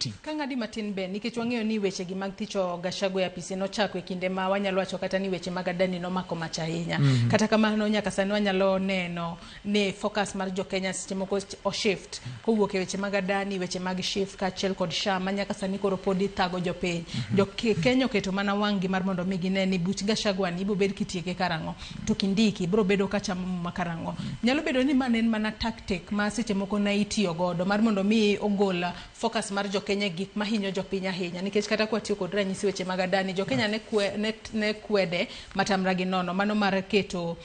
waiting. Ka ng'adi matin be, nikech wang'eyo ni weche gi mag thicho Gachagua e apise nochako e kinde ma wanyalo wacho kata ni weche mag Adani nomako mach ahinya. Kata kamano, nyaka sani wanyalo neno ni focus mar jo Kenya seche moko oshift kowuok e weche mag Adani, weche mag SHIF kaachiel kod SHA ma nyaka sani koro pod ithago jopiny. Jo Kenya oketo mana wang' gi mar mondo mi gine ni buch Gachagua ni ibiro bed kitieke karang'o, to Kindiki biro bedo ka chamo muma karang'o. Nyalo bedo ni mano en mana tactic ma seche moko ne itiyo godo mar mondo mi ogol focus mar jo Kenya e gik mahinyo jopiny ahinya, nikech kata kwatiyo kod ranyisi weche mag Adani, jo Kenya ne kwede matamra gi nono mano mar keto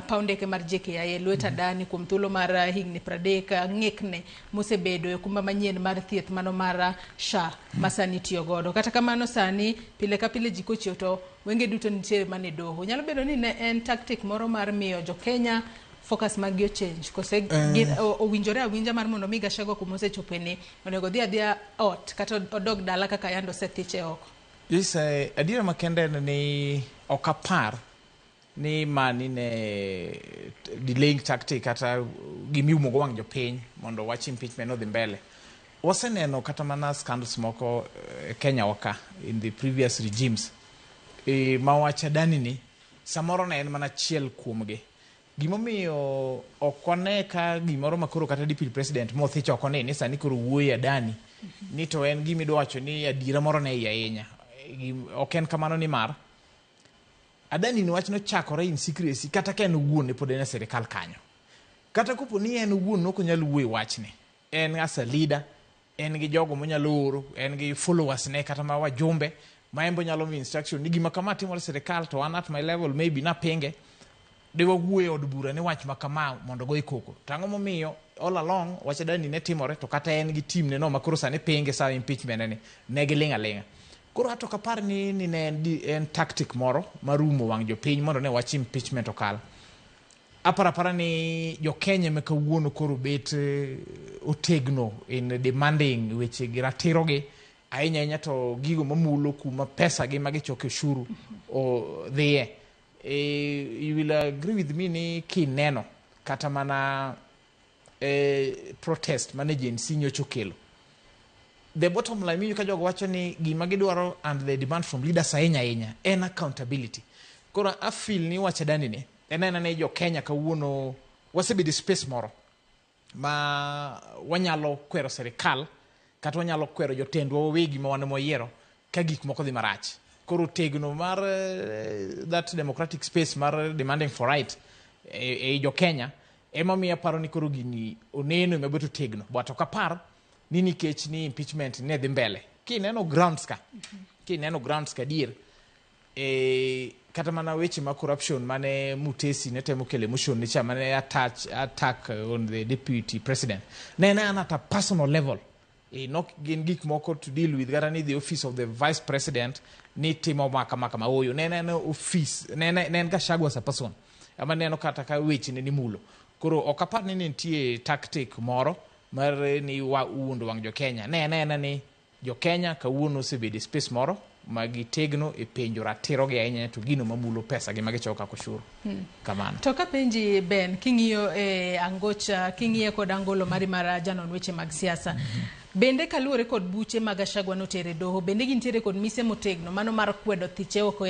paw ndeke mar JKIA e lwet Adani kuom thuolo mar higni 30, ng'ikni mosebedo e okumba manyien mar thieth mano mar SHA ma sani itiyo godo. Kata kamano, sani pile ka pile ji kochiew to wenge duto nitiere mana e doho. Nyalo bedo ni ne en tactic moro mar miyo jo Kenya focus mag gi ochange kose owinjore awinja mar mondo mi Gachagua kuma osechope ni onego odhi adhiya ot kata odog dala kaka yande osethiche oko? Yes, adiera makende en ni ok apar ni mani ne delaying tactic kata gimiumo go wang' jopiny mondo wach impeachment odhi mbele. Waseneno kata mana scandals moko e Kenya waka in the previous regimes ma wach Adani ni samoro ne en mana achiel kuomgi. Gimomiyo ok wane ka gimoro ma koro kata deputy president mothich oko ni sani koro wuoyo e Adani ni to en gima idwa wacho ni adiera moro ne iye ahinya. Ok en kamano, nimar Adani ni wach nochakore in secrecy kata ka en owuon ne pod en e sirikal kanyo. Kata kopo ni en owuon nok onyal wuoyo e wachni, en as a leader, en gi jogo monyalo oro, en gi followers ne kata ma wajumbe ma en be onyalo miyo instruction ni gima kama timore e sirikal, to an at my level maybe napinge, de wawuoyo e od bura ni wach ma kama mondo goye koko. To ang'o momiyo all along wach Adani ne timore to kata en gi team ne no ma koro sani pinge sa impeachment ni ne giling' aling'a? Koro ato ok apar ni ne en tactic moro mar umo wang' jopiny mondo ne wach impeachment okal. Aparo apara ni jo Kenya ema kawuono koro bet otegno in demanding weche gi ratiro gi ahinya ahinya, to gigo mamulo kuma pesa gi magichoke ushuru dhiye. You will agree with me ni kineno kata mana protest mane Gen Z nyocha okelo, the bottom line winjo ka jogo wacho ni gima gidwaro and the demand from leaders ahinya ahinya en accountability. Koro a feel ni wach Adani ni en aena ni jo Kenya kawuono wasebedo e space moro ma wanyalo kwero sirikal kata wanyalo kwero jotendwa wawegi ma wan ema wayiero ka gik moko dhi marach. Koro tegno mar that democratic space mar demanding for right e jo Kenya ema miyo aparo ni koro gini oneno ema bet otegno. But ok apar ni nikech ni impeachment ne dhi mbele. Kineno grounds ka adier, kata mana weche mag corruption mane Mutesi ne temo kelo motion ni cha mane attack on the deputy president ne en at a personal level, nok gin gik moko to deal with kata ni the office of the vice president ni timo ma kama kama oyo ne en office ne en Gachagua as a person ema neno kata ka weche ne ni mulo. Koro ok apar ni nitie tactic moro mar ni wa wuondo wang' jo Kenya. Ne en aena ni jo Kenya kawuono osebedo e space moro ma gitegno e penjo ratiro gi ahinya to gino mamulo pesa gi magichoko kaka ushuru kamano. To kapenji Ben, king'iyo e angocha, king'iye kod angolo mari mar janon weche mag siasa, bende kaluwore kod buche mag Gachagua notere doho, bende gintiere kod mise motegno mano mar kwedo thiche oko e